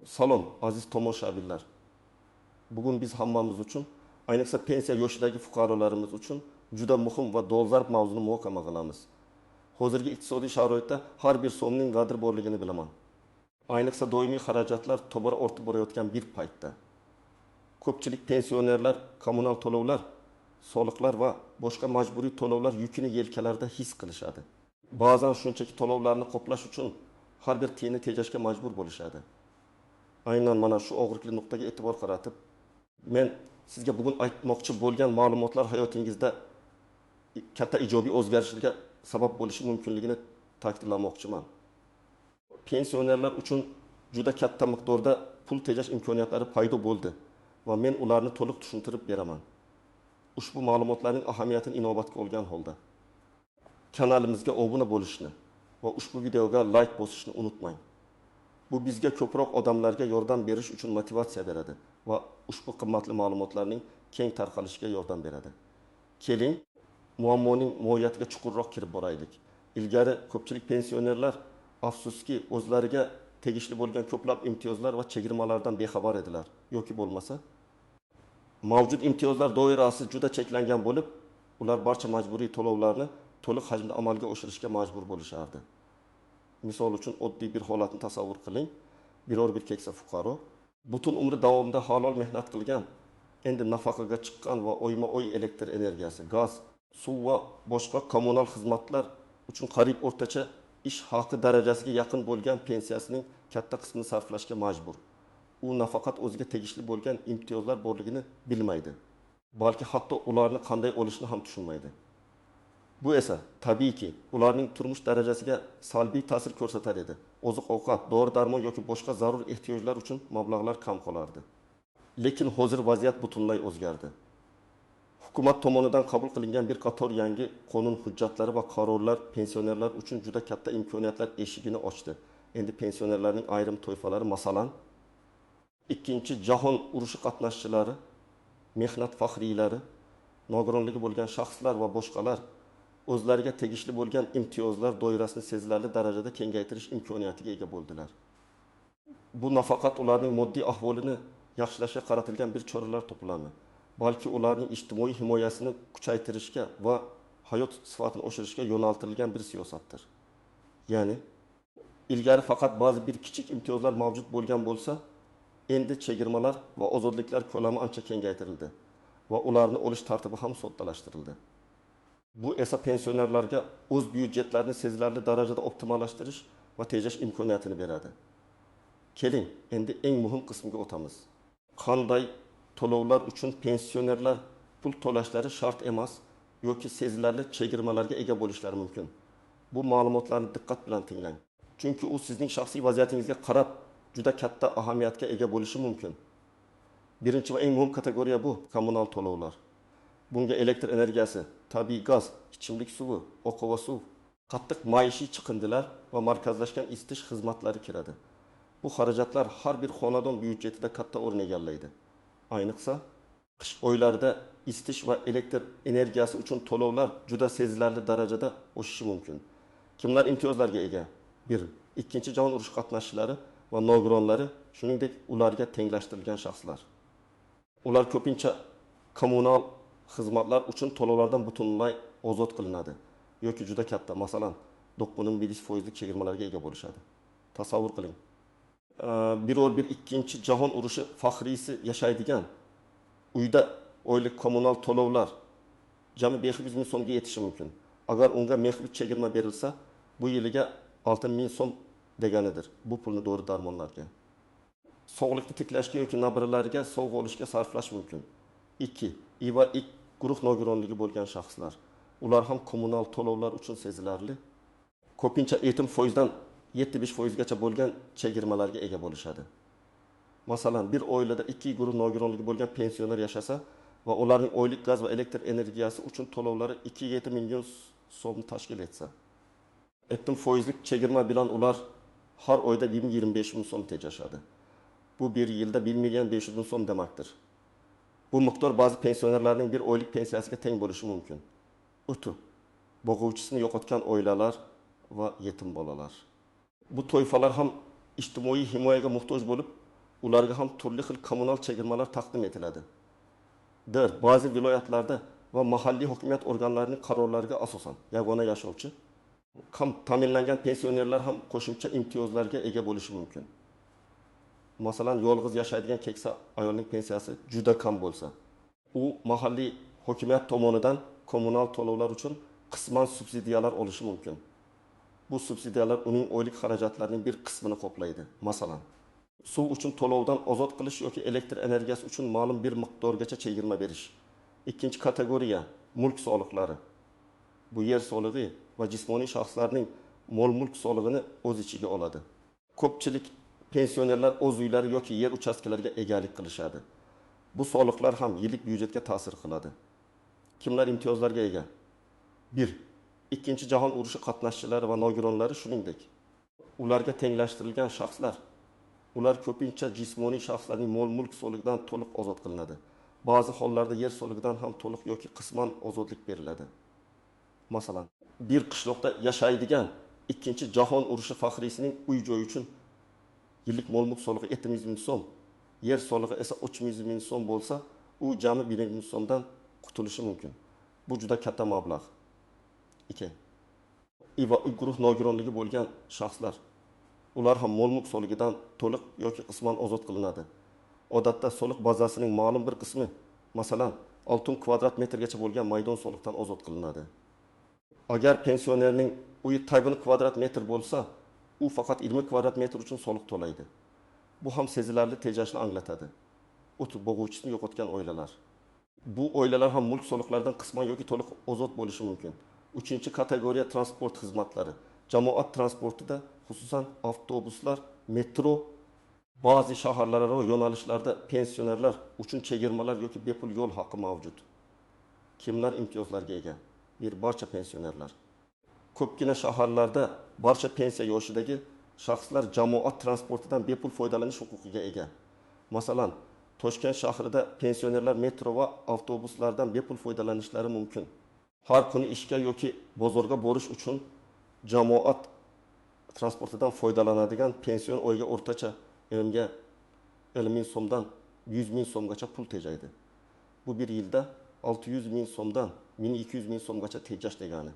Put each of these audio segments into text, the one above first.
Salom, aziz tomoshabinlar. Bugun biz hammamiz uchun, ayniqsa pensiya yoshidagi fuqarolarimiz uchun juda muhim va dolzarb mavzuni muhokama qilamiz. Hozirgi iqtisodiy sharoitda har bir so'mning qadri borligini bilaman. Ayniqsa doimiy xarajatlar tobora ortib borayotgan bir paytda. Ko'pchilik pensionerlar kommunal to'lovlar, soliqlar va boshqa majburiy to'lovlar yukini yelkalarida his qilishadi. Ba'zan shunchaki to'lovlarni qoplash uchun har bir tiyinni tejashga majbur bo'lishadi. Aynan mana shu og'riqli nuqtaga e'tibor qaratib, men sizga bugun aytmoqchi bo'lgan ma'lumotlar hayotingizda katta ijobiy o'zgarishlarga sabab bo'lishi mumkinligini ta'kidlamoqchiman. Pensionerlar uchun juda katta miqdorda pul tejash imkoniyatlari paydo bo'ldi va men ularni to'liq tushuntirib beraman. Ushbu ma'lumotlarning ahamiyatini inobatga olgan holda kanalimizga obuna bo'lishni va ushbu videoga like bosishni unutmang. Bu bizga ko'proq odamlarga yordam berish uchun motivatsiya beradi va ushbu qimmatli ma'lumotlarning keng tarqalishiga yordam beradi. Keling, muammoning mohiyatiga chuqurroq kirib boraylik. Ilgari ko'pchilik pensionerlar afsuski o'zlariga tegishli bo'lgan ko'plab imtiyozlar va chegirmalardan bexabar edilar yoki bo'lmasa mavjud imtiyozlar doirasi juda cheklangan bo'lib, ular barcha majburiy to'lovlarni to'liq hajmda amalga oshirishga majbur bo'lishardi. Misol uchun oddiy bir holatni tasavvur qiling. Biror bir keksa fuqaro butun umri davomida halol mehnat qilgan, endi nafaqaga chiqqan va oyma-oy elektr energiyasi, gaz, suv va boshqa kommunal xizmatlar uchun qariyb o'rtacha ish haqi darajasiga yaqin bo'lgan pensiyasining katta qismini sarflashga majbur. U nafaqat o'ziga tegishli bo'lgan imtiyozlar borligini bilmaydi, balki hatto ularni qanday olishini ham tushunmaydi. Bu esa tabiiyki ularning turmush darajasiga salbiy ta'sir ko'rsatar edi. Oziq-ovqat, dori-darmon yoki boshqa zarur ehtiyojlar uchun mablag'lar kam qolardi. Lekin hozir vaziyat butunlay o'zgardi. Hukumat tomonidan qabul qilingan bir qator yangi qonun hujjatlari va qarorlar pensionerlar uchun juda katta imkoniyatlar eshigini ochdi. Endi pensionerlarning ayrim toifalari, masalan, Ikkinchi jahon urushi qatnashchilari, mehnat faxriylari, nogironligi bo'lgan shaxslar va boshqalar o'zlariga tegishli bo'lgan imtiyozlar doirasini sezilarli darajada kengaytirish imkoniyatiga ega bo'ldilar. Bu nafaqat ularning moddiy ahvolini yaxshilashga qaratilgan bir choralar to'plami, balki ularning ijtimoiy himoyasini kuchaytirishga va hayot sifatini oshirishga yo'naltirilgan bir siyosatdir. Ya'ni ilgari faqat ba'zi bir kichik imtiyozlar mavjud bo'lgan bo'lsa, endi chegirmalar va ozodliklar ko'lami ancha kengaytirildi va ularni olish tartibi ham soddalashtirildi. Bu esa pensionerlarga o'z byudjetlarini sezilarli darajada optimallashtirish va tejash imkoniyatini beradi. Keling, endi eng muhim qismiga o'tamiz. Qanday to'lovlar uchun pensionerlar pul to'lashlari shart emas yoki sezilarli chegirmalarga ega bo'lishlari mumkin? Bu ma'lumotlarni diqqat bilan tinglang. Chunki u sizning shaxsiy vaziyatingizga qarab juda katta ahamiyatga ega bo'lishi mumkin. Birinchi va eng muhim kategoriya bu kommunal to'lovlar. Bunga elektr energiyasi, tabiiy gaz, ichimlik suvi, oqova suv, qattiq maishiy chiqindilar va markazlashgan isitish xizmatlari kiradi. Bu xarajatlar har bir xonadon byudjetida katta o'rin egallaydi. Ayniqsa, qish oylarida isitish va elektr energiyasi uchun to'lovlar juda sezilarli darajada oshishi mumkin. Kimlar imtiyozlarga ega? 1. Ikkinchi jahon urushi qatnashchilari va nogironlari, shuningdek ularga tenglashtirilgan shaxslar. Ular ko'pincha kommunal xizmatlar uchun to'lovlardan butunlay ozod qilinadi yoki juda katta, masalan, 9,5%lik chegirmalarga ega bo'lishadi. Tasavvur qiling. Biror bir ikkinchi jahon urushi faxriysi yashaydigan uyda oylik kommunal to'lovlar jami 500 ming so'mga yetishi mumkin. Agar unga mexlik chegirma berilsa, bu yiliga 6 ming so'm deganidir. Bu pulni dori-darmonlarga, sog'liqni tiklashga yoki nabiralarga sovg'a olishga sarflash mumkin. 2. I va I guruh nogironligi bo'lgan shaxslar. Ular ham kommunal to'lovlar uchun sezilarli, ko'pincha 7%dan 75% gacha bo'lgan chegirmalarga ega bo'lishadi. Masalan, bir oilada 2 guruh nogironligi bo'lgan pensioner yashasa va ularning oylik gaz va elektr energiyasi uchun to'lovlari 2,7 million so'mni tashkil etsa, 7%lik chegirma bilan ular har oyda 20-25 ming so'm tejashadi. Bu bir yilda 1 million 500 ming so'm demakdir. Bu miqdor ba'zi pensionerlarning bir oylik pensiyasiga teng bo'lishi mumkin. O'tu, boquvchisini yo'qotgan oilalar va yetim bolalar. Bu toifalar ham ijtimoiy himoyaga muhtoj bo'lib, Ularga ham turli xil kommunal chegirmalar taqdim etiladi. 4. Ba'zi viloyatlarda va mahalliy hokimiyat organlarining qarorlariga asosan yagona yashovchi kam ta'minlangan pensionerlar ham qo'shimcha imtiyozlarga ega bo'lishi mumkin. Masalan, yolg'iz yashaydigan keksa ayolning pensiyasi juda kam bo'lsa, u mahalliy hokimiyat tomonidan kommunal to'lovlar uchun qisman subsidiyalar olishi mumkin. Bu subsidiyalar uning oylik xarajatlarining bir qismini qoplaydi. Masalan, suv uchun to'lovdan ozod qilish yoki elektr energiyasi uchun ma'lum bir miqdorgacha chegirma berish. Ikkinchi kategoriya mulk soliqlari. Bu yer solig'i va jismoniy shaxslarning mol-mulk solig'ini o'z ichiga oladi. Ko'pchilik pensionerlar o'z uylari yoki yer uchastkalariga egalik qilishadi. Bu soliqlar ham yillik byudjetga ta'sir qiladi. Kimlar imtiyozlarga ega? 1. Ikkinchi jahon urushi qatnashchilari va nogironlari, shuningdek, ularga tenglashtirilgan shaxslar. Ular ko'pincha jismoniy shaxslarning mol-mulk solig'idan to'liq ozod qilinadi. Ba'zi hollarda yer solig'idan ham to'liq yoki qisman ozodlik beriladi. Masalan, bir qishloqda yashaydigan Ikkinchi jahon urushi faxriysining uy-joyi uchun yillik mol-mulk solig'i 700 ming so'm, yer solig'i esa 300 ming so'm bo'lsa, u jami 1 ming so'mdan qutulishi mumkin. Bu juda katta mablag'. 2. Va guruh nogironligi bo'lgan shaxslar, ular ham mol-mulk solig'idan to'liq yoki qisman ozod qilinadi. Odatda soliq bazasining ma'lum bir qismi, masalan, 6 kvadrat metrgacha bo'lgan maydon soliqdan ozod qilinadi. Agar pensionerning uyi 20 kvadrat metr bo'lsa, u faqat 20 kvadrat metr uchun soliq to'laydi. Bu ham sezilarli tejashni anglatadi. O'tib bo'g'uvchisini yo'qotgan oilalar. Bu oilalar ham mulk soliqlaridan qisman yoki to'liq ozod bo'lishi mumkin. 3. Kategoriya transport xizmatlari. Jamoat transportida, xususan avtobuslar, metro, ba'zi shaharlararo yo'nalishlarda pensionerlar uchun chegirmalar yoki bepul yo'l haqi mavjud. Kimlar imtiyozlarga ega? Bir, barcha pensionerlar. Ko'pgina shaharlarda barcha pensiya yoshidagi shaxslar jamoat transportidan bepul foydalanish huquqiga ega. Masalan, Toshkent shahrida pensionerlar metro va avtobuslardan bepul foydalanishlari mumkin. Har kuni ishga yoki bozorga borish uchun jamoat transportidan foydalanadigan pension oyiga o'rtacha 50 ming so'mdan 100 ming so'mgacha pul tejaydi. Bu bir yilda 600 ming so'mdan 1200 ming so'mgacha tejash degani.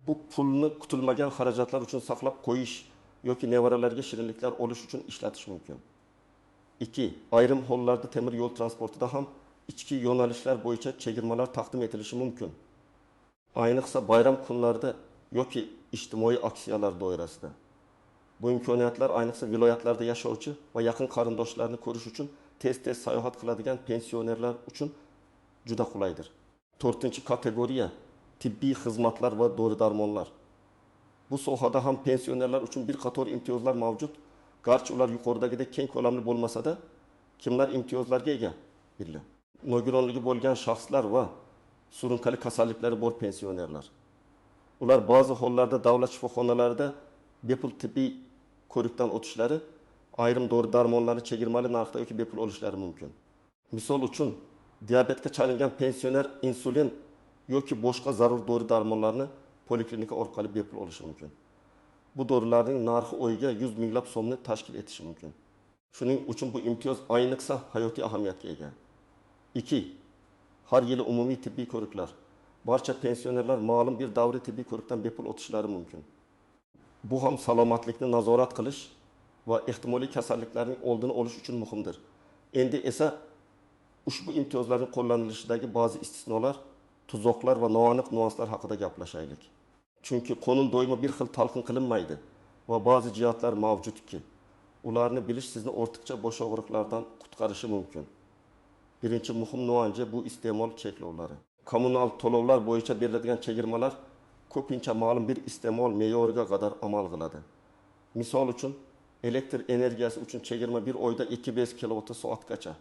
Bu pulni kutilmagan xarajatlar uchun saqlab qo'yish yoki nevaralarga shirinliklar olish uchun ishlatish mumkin. 2. Ayrim hollarda temir yo'l transportida ham ichki yo'nalishlar bo'yicha chegirmalar taqdim etilishi mumkin. Ayniqsa bayram kunlarida yoki ijtimoiy aksiyalar doirasida. Bu imkoniyatlar ayniqsa viloyatlarda yashovchi va yaqin qarindoshlarni ko'rish uchun tez-tez sayohat qiladigan pensionerlar uchun juda qulaydir. 4. Kategoriya tibbiy xizmatlar va dori-darmonlar. Bu sohada ham pensionerlar uchun bir qator imtiyozlar mavjud. Garchi ular yuqoridagidek keng ko'lamli bo'lmasa-da, kimlar imtiyozlarga ega? Birli. Nogironligi bo'lgan shaxslar va surunkali kasalliklari bor pensionerlar. Ular ba'zi hollarda davlat shifoxonalarida bepul tibbiy ko'rikdan o'tishlari, ayrim dori-darmonlarni chegirmali narxda yoki bepul olishlari mumkin. Misol uchun, diabetga chalingan pensioner insulin yoki boshqa zarur dori-darmonlarni poliklinika orqali bepul olishi mumkin. Bu dorilarning narxi oyiga 100 minglab so'mni tashkil etishi mumkin. Shuning uchun bu imtiyoz ayniqsa hayotiy ahamiyatga ega. 2. Har yili umumiy tibbiy ko'riklar. Barcha pensionerlar ma'lum bir davriy tibbiy ko'rikdan bepul o'tishlari mumkin. Bu ham salomatlikni nazorat qilish va ehtimoliy kasalliklarning oldini olish uchun muhimdir. Endi esa ushbu imtiyozlarning qo'llanilishidagi ba'zi istisnolar, tuzoqlar va noaniq nuanslar haqida gaplashaylik. Chunki qonun doimo bir xil talqin qilinmaydi va ba'zi jihatlar mavjudki, ularni bilish sizni ortiqcha bosh og'riqlardan qutqarishi mumkin. Birinchi muhim nuansi bu iste'mol cheklovlari. Kommunal to'lovlar bo'yicha beriladigan chegirmalar ko'pincha ma'lum bir iste'mol me'yoriga qadar amal qiladi. Misol uchun, elektr energiyasi uchun chegirma bir oyda 2,5 kilovat soatgacha,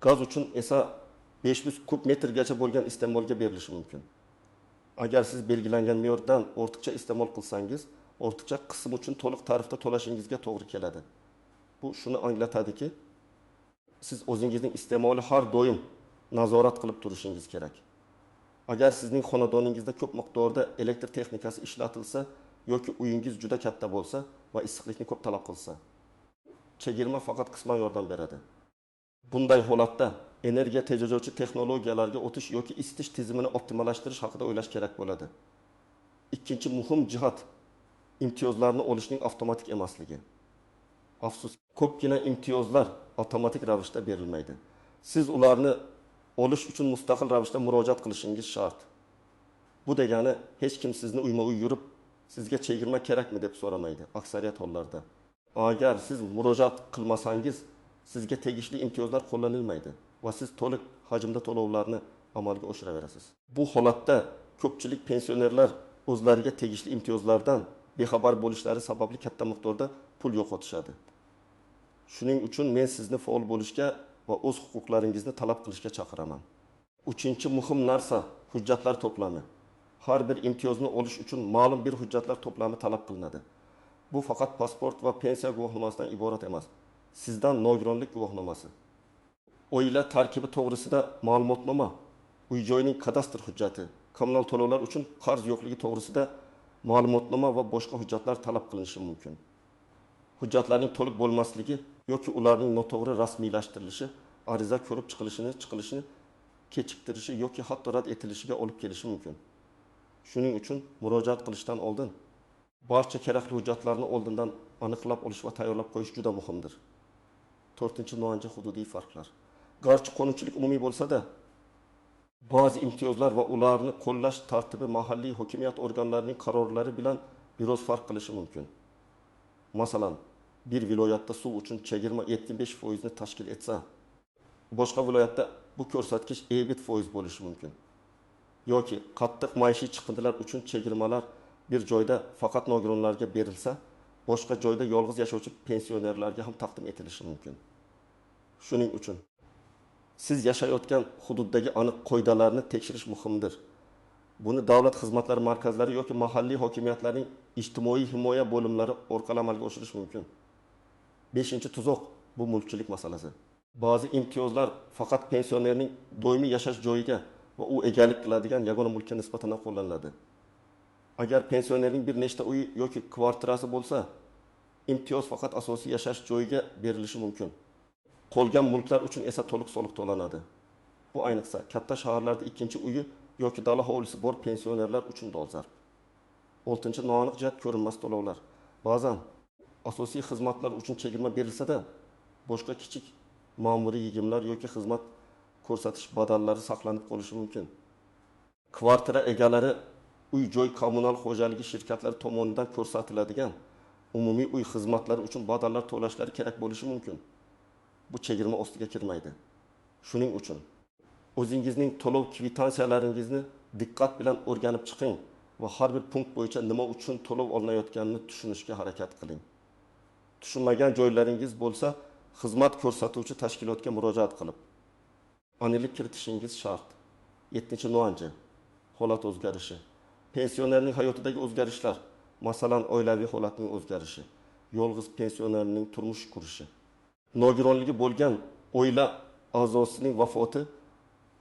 gaz uchun esa 500 kub metrgacha bo'lgan iste'molga berilishi mumkin. Agar siz belgilangan me'yordan ortiqcha iste'mol qilsangiz, ortiqcha qism uchun to'liq tarifda to'lashingizga to'g'ri keladi. Bu shuni anglatadiki, siz o'zingizning iste'moli har doim nazorat qilib turishingiz kerak. Agar sizning xonadoningizda ko'p miqdorda elektr texnikasi ishlatilsa yoki uyingiz juda katta bo'lsa va issiqlikni ko'p talab qilsa, chegirma faqat qisman yordam beradi. Bunday holatda energiya tejovchi texnologiyalarga o'tish yoki isitish tizimini optimallashtirish haqida o'ylash kerak bo'ladi. Ikkinchi muhim jihat imtiyozlarni olishning avtomatik emasligi. Afsus, ko'pgina imtiyozlar avtomatik ravishda berilmaydi. Siz ularni olish uchun mustaqil ravishda murojaat qilishingiz shart. Bu degani hech kim sizni uyma-uy yurib, sizga chegirma kerakmi deb so'ramaydi aksariyat hollarda. Agar siz murojaat qilmasangiz, sizga tegishli imtiyozlar qo'llanilmaydi va siz to'liq hajmda to'lovlarni amalga oshiraverasiz. Bu holatda ko'pchilik pensionerlar o'zlariga tegishli imtiyozlardan bexabar bo'lishlari sababli katta miqdorda pul yo'qotishadi. Shuning uchun men sizni faol bo'lishga va o'z huquqlaringizni talab qilishga chaqiraman. Uchinchi muhim narsa hujjatlar to'plami. Har bir imtiyozni olish uchun ma'lum bir hujjatlar to'plami talab qilinadi. Bu faqat pasport va pensiya guvohnomasidan iborat emas. Sizdan nogironlik guvohnomasi, oila tarkibi to'g'risida ma'lumotnoma, uy-joyning kadastr hujjati, kommunal to'lovlar uchun qarz yo'qligi to'g'risida ma'lumotnoma va boshqa hujjatlar talab qilinishi mumkin. Hujjatlarning to'liq bo'lmasligi yoki ularning noto'g'ri rasmiylashtirilishi ariza ko'rib chiqilishini kechiktirishi yoki hatto rad etilishiga olib kelishi mumkin. Shuning uchun murojaat qilishdan oldin barcha kerakli hujjatlarni oldindan aniqlab olish va tayyorlab qo'yish juda muhimdir. To'rtinchi noancha hududiy farqlar. Garchi qonunchilik umumiy bo'lsa-da, ba'zi imtiyozlar va ularni qo'llash tartibi mahalliy hokimiyat organlarining qarorlari bilan biroz farq qilishi mumkin. Masalan, bir viloyatda suv uchun chegirma 75% ni tashkil etsa, boshqa viloyatda bu ko'rsatkich 50% bo'lishi mumkin. Yoki qattiq maishiy chiqindilar uchun chegirmalar bir joyda faqat nogironlarga berilsa, boshqa joyda yolg'iz yashovchi pensionerlarga ham taqdim etilishi mumkin. Shuning uchun siz yashayotgan hududdagi aniq qoidalarni tekshirish muhimdir. Buni davlat xizmatlari markazlari yoki mahalliy hokimiyatlarning ijtimoiy himoya bo'limlari orqali amalga oshirish mumkin. 5. Tuzoq bu mulkchilik masalasi. Ba'zi imtiyozlar faqat pensionerning doimiy yashash joyiga va u egalik qiladigan yagona mulkka nisbatan qo'llaniladi. Agar pensionerning bir nechta uyi yoki kvartirasi bo'lsa, imtiyoz faqat asosiy yashash joyiga berilishi mumkin. Qolgan mulklar uchun esa to'liq soliq to'lanadi. Bu ayniqsa katta shaharlarda ikkinchi uyi yoki dala hovlisi bor pensionerlar uchun dolzarb. 6. Noaniq jihat ko'rinmas to'lovlar. Ba'zan asosiy xizmatlar uchun chegirma berilsa-da, boshqa kichik ma'muriy yig'imlar yoki xizmat ko'rsatish badallari saqlanib qolishi mumkin. Kvartira egalari uy-joy kommunal xo'jaligi shirkatlari tomonidan ko'rsatiladigan umumiy uy xizmatlari uchun badallar to'lashlari kerak bo'lishi mumkin. Bu chegirma ostiga kirmaydi. Shuning uchun o'zingizning to'lov kvitansiyalaringizni diqqat bilan o'rganib chiqing va har bir punkt bo'yicha nima uchun to'lov olinayotganini tushunishga harakat qiling. Tushunmagan joylaringiz bo'lsa, xizmat ko'rsatuvchi tashkilotga murojaat qilib, aniqlik kiritishingiz shart. 7. Noancha holat o'zgarishi. Pensionerning hayotidagi o'zgarishlar, masalan, oilaviy holatning o'zgarishi, yolg'iz pensionerning turmush qurishi, nogironligi bo'lgan oila a'zosining vafoti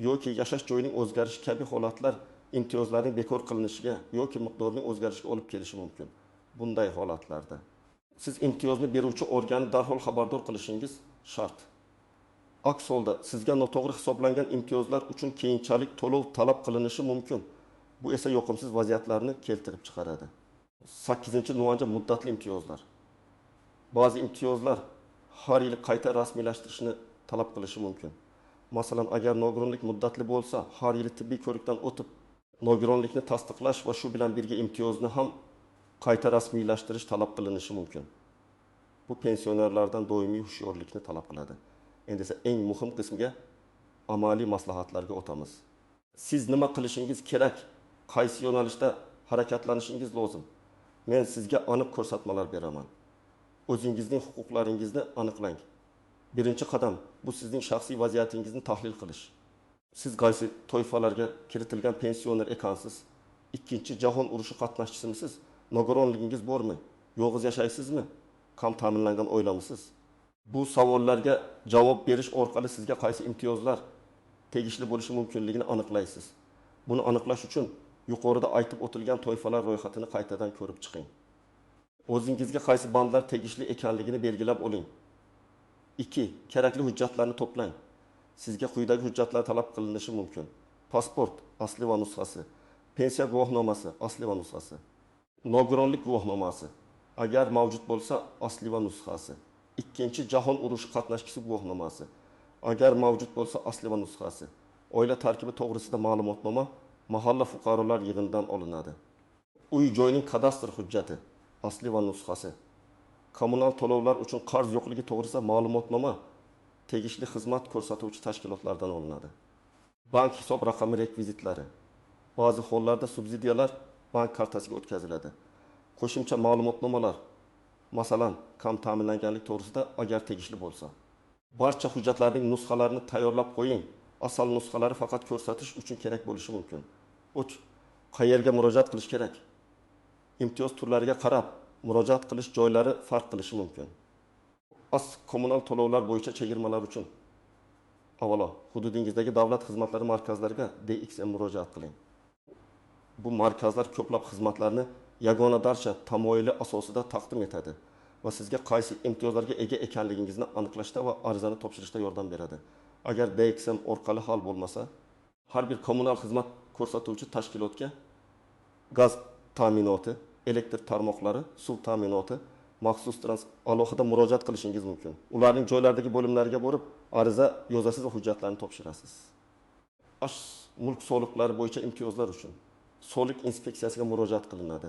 yoki yashash joyining o'zgarishi kabi holatlar imtiyozlarning bekor qilinishiga yoki miqdorining o'zgarishiga olib kelishi mumkin. Bunday holatlarda siz imtiyozni beruvchi organni darhol xabardor qilishingiz shart. Aks holda sizga noto'g'ri hisoblangan imtiyozlar uchun keyinchalik to'lov talab qilinishi mumkin. Bu esa yoqimsiz vaziyatlarni keltirib chiqaradi. 8. Noancha muddatli imtiyozlar. Ba'zi imtiyozlar har yili qayta rasmiylashtirishni talab qilishi mumkin. Masalan, agar nogironlik muddatli bo'lsa, har yili tibbiy ko'rikdan o'tib, nogironlikni tasdiqlash va shu bilan birga imtiyozni ham qayta rasmiylashtirish talab qilinishi mumkin. Bu pensionerlardan doimiy hushyorlikni talab qiladi. Endi esa eng muhim qismiga, amaliy maslahatlarga o'tamiz. Siz nima qilishingiz kerak, qaysi yo'nalishda harakatlanishingiz lozim? Men sizga aniq ko'rsatmalar beraman. O'zingizning huquqlaringizni aniqlang. Birinchi qadam bu sizning shaxsiy vaziyatingizni tahlil qilish. Siz qaysi toifalarga kiritilgan pensioner ekansiz? Ikkinchi jahon urushi qatnashchisimisiz? Nogironligingiz bormi? Yolg'iz yashaysizmi? Kam ta'minlangan oilamisiz? Bu savollarga javob berish orqali sizga qaysi imtiyozlar tegishli bo'lishi mumkinligini aniqlaysiz. Buni aniqlash uchun yuqorida aytib o'tilgan toifalar ro'yxatini qaytadan ko'rib chiqing. O'zingizga qaysi bandlar tegishli ekanligini belgilab oling. 2. Kerakli hujjatlarni to'plang. Sizga quyidagi hujjatlar talab qilinishi mumkin. Pasport asli va nusxasi, pensiya guvohnomasi asli va nusxasi, nogironlik guvohnomasi, agar mavjud bo'lsa asli va nusxasi, Ikkinchi jahon urushi qatnashchisi guvohnomasi, agar mavjud bo'lsa asli va nusxasi, oila tarkibi to'g'risida ma'lumotnoma mahalla fuqarolar yig'inidan olinadi. Uy joyning kadastr hujjati asli va nusxasi, kommunal to'lovlar uchun qarz yo'qligi to'g'risida ma'lumotnoma tegishli xizmat ko'rsatuvchi tashkilotlardan olinadi. Bank hisob raqami rekvizitlari. Ba'zi hollarda subsidiyalar bank kartasiga o'tkaziladi. Qo'shimcha ma'lumotnomalar, masalan, kam ta'minlanganlik to'g'risida agar tegishli bo'lsa. Barcha hujjatlarning nusxalarini tayyorlab qo'ying. Asl nusxalari faqat ko'rsatish uchun kerak bo'lishi mumkin. 3. Qayerga murojaat qilish kerak? Imtiyoz turlariga qarab murojaat qilish joylari farq qilishi mumkin. As kommunal to'lovlar bo'yicha chegirmalar uchun avvalo hududingizdagi davlat xizmatlari markazlariga DXM murojaat qiling. Bu markazlar ko'plab xizmatlarni yagona darcha tamoyili asosida taqdim etadi va sizga qaysi imtiyozlarga ega ekanligingizni aniqlashda va arizani topshirishda yordam beradi. Agar DXM orqali hal bo'lmasa, har bir kommunal xizmat ko'rsatuvchi tashkilotga gaz ta'minoti, elektr tarmoqlari, suv ta'minoti, maxsus alohida murojaat qilishingiz mumkin. Ularning joylardagi bo'limlariga borib, ariza yozasiz va hujjatlarni topshirasiz. Mulk soliqlari bo'yicha imtiyozlar uchun soliq inspeksiyasiga murojaat qilinadi.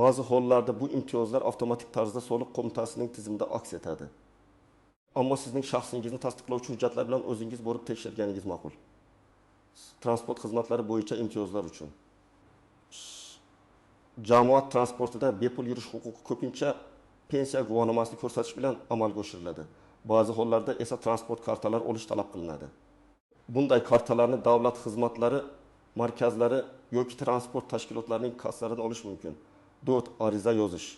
Ba'zi hollarda bu imtiyozlar avtomatik tarzda soliq qo'mitasining tizimida aks etadi. Ammo sizning shaxsingizni tasdiqlovchi hujjatlar bilan o'zingiz borib tekshirganingiz ma'qul. Transport xizmatlari bo'yicha imtiyozlar uchun jamoat transportida bepul yurish huquqi ko'pincha pensiya guvohnomasini ko'rsatish bilan amalga oshiriladi. Ba'zi hollarda esa transport kartalari olish talab qilinadi. Bunday kartalarni davlat xizmatlari markazlari yoki transport tashkilotlarining kassalaridan olish mumkin. 4. Ariza yozish.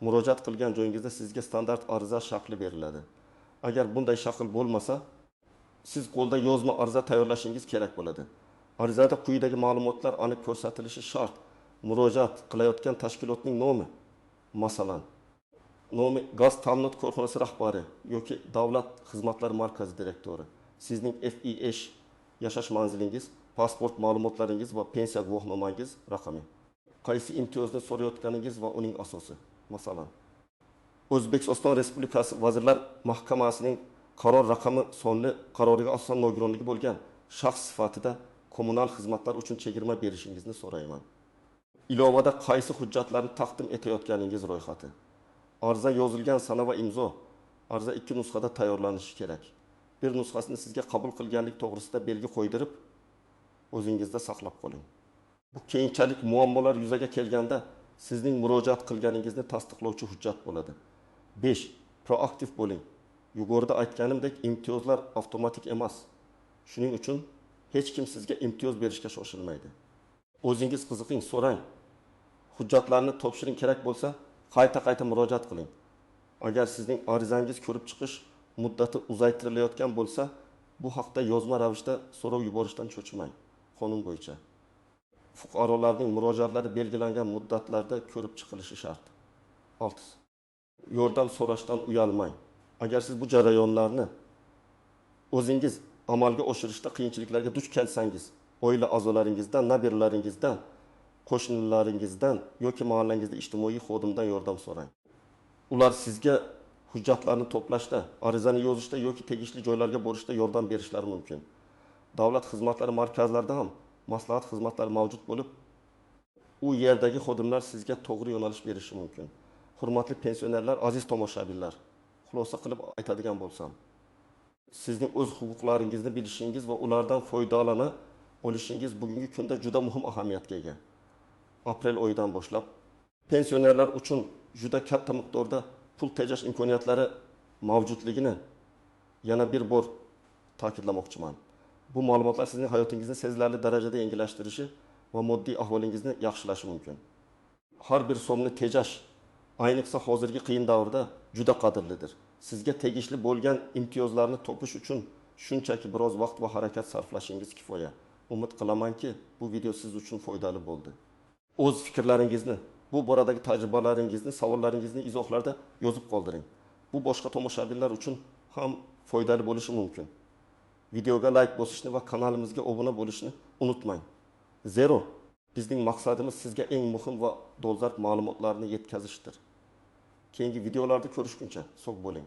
Murojaat qilgan joyingizda sizga standart ariza shakli beriladi. Agar bunday shakl bo'lmasa, siz qo'lda yozma ariza tayyorlashingiz kerak bo'ladi. Arizada quyidagi ma'lumotlar aniq ko'rsatilishi shart. Murojaat qilayotgan tashkilotning nomi, masalan, nomi gaz ta'minot korxonasi rahbari yoki davlat xizmatlari markazi direktori, sizning FIH yashash manzilingiz, pasport ma'lumotlaringiz va pensiya guvohnomangiz raqami. Qaysi imtiyozni so'rayotganingiz va uning asosi. Masalan, O'zbekiston Respublikasi Vazirlar Mahkamasining qaror raqami sonli qaroriga asosan nogironligi bo'lgan shaxs sifatida kommunal xizmatlar uchun chegirma berishingizni so'rayman. Ilovada qaysi hujjatlarni taqdim etayotganingiz ro'yxati. Arza yozilgan sana va imzo. Arza 2 nusxada tayyorlanishi kerak. Bir nusxasini sizga qabul qilganlik to'g'risida belgi qo'ydirib, o'zingizda saqlab qoling. Bu keyinchalik muammolar yuzaga kelganda sizning murojaat qilganingizni tasdiqlovchi hujjat bo'ladi. 5. Proaktiv bo'ling. Yuqorida aytganimdek, imtiyozlar avtomatik emas. Shuning uchun hech kim sizga imtiyoz berishga shoshilmaydi. O'zingiz qiziqing, so'rang. Hujjatlarni topshiring, kerak bo'lsa qayta-qayta murojaat qiling. Agar sizning arizangiz ko'rib chiqish muddati uzaytirilayotgan bo'lsa, bu haqda yozma ravishda so'rov yuborishdan cho'chimang. Qonun bo'yicha fuqarolarning murojaatlari belgilangan muddatlarda ko'rib chiqilishi shart. 6. Yordam so'rashdan uyalmang. Agar siz bu jarayonlarni o'zingiz amalga oshirishda qiyinchiliklarga duch kelsangiz, oila a'zolaringizdan, nabiralaringizdan, qo'shnilaringizdan yoki mahallangizda ijtimoiy xodimdan yordam so'rang. Ular sizga hujjatlarni to'plashda, arizani yozishda yoki tegishli joylarga borishda yordam berishlari mumkin. Davlat xizmatlari markazlarida ham maslahat xizmatlari mavjud bo'lib, u yerdagi xodimlar sizga to'g'ri yo'nalish berishi mumkin. Hurmatli pensionerlar, aziz tomoshabinlar, xulosa qilib aytadigan bo'lsam, sizning o'z huquqlaringizni bilishingiz va ulardan foydalana olishingiz bugungi kunda juda muhim ahamiyatga ega. Aprel oyidan boshlab pensionerlar uchun juda katta miqdorda pul tejash imkoniyatlari mavjudligini yana bir bor ta'kidlamoqchiman. Bu ma'lumotlar sizning hayotingizni sezilarli darajada yengillashtirishi va moddiy ahvolingizni yaxshilashi mumkin. Har bir so'mni tejash, ayniqsa hozirgi qiyin davrda juda qadrlidir. Sizga tegishli bo'lgan imtiyozlarni topish uchun shunchaki biroz vaqt va harakat sarflashingiz kifoya. Umid qilamanki, bu video siz uchun foydali bo'ldi. O'z fikrlaringizni, bu boradagi tajribalaringizni, savollaringizni izohlarda yozib qoldiring. Bu boshqa tomoshabinlar uchun ham foydali bo'lishi mumkin. Videoga layk bosishni va kanalimizga obuna bo'lishni unutmang. Zero bizning maqsadimiz sizga eng muhim va dolzarb ma'lumotlarni yetkazishdir. Keyingi videolarda ko'rishguncha sog' bo'ling.